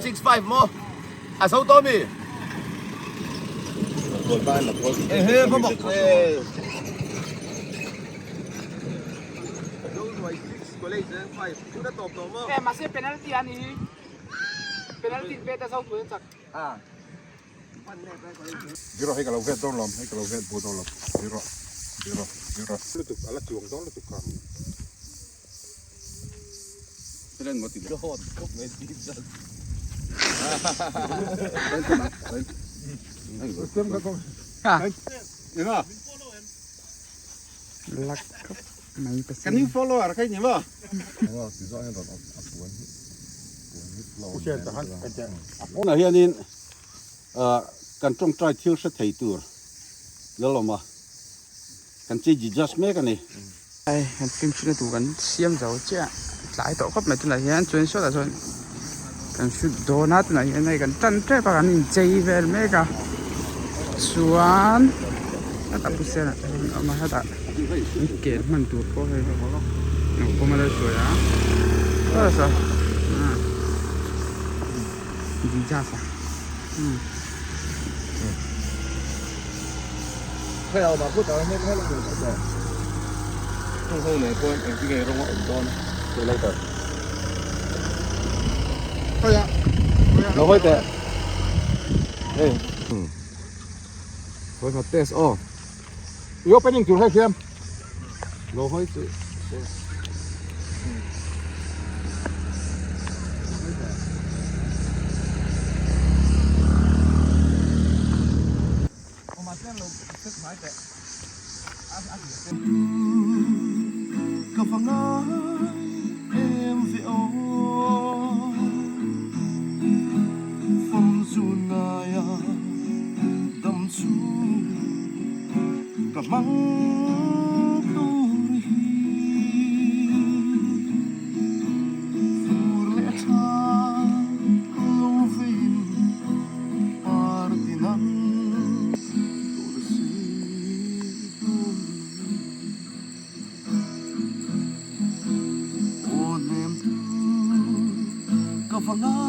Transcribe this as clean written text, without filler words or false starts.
6-5 maw a zo tawh mi ehe va bawk Eh, mahse penalty a ni hi. Penalty pe ta zo tu chak. Zero hei ka lo vet dawn lawm, hei ka lo vet bu dawn lawm. Zero, zero, zero. Lutuk, a la chuang dawn lutuk kha. Kan in follow ar khai ni maw? Tunah hianin kan tawngtai thil hre thei tur lalawma kan chi Jesus mek a ni. Hei kan film shoot na tur kan siam zo chiah tlai tawh khawp mai tunah hian chuan sawtah sawn kan shoot dawn a tunah hian hei kan tan tep a kan inchei vel mek a chuan hetah pu sena te hi an awm a hetah an kel hman tur pawh hei naupang a lo sawi a Jesus a. Ka va ngai em ve aw Fam zun ngaia dam chu ka hmang tur hi Fur leh tha lo vein Party nan tur si dun Aw hnem tu ka va ngai.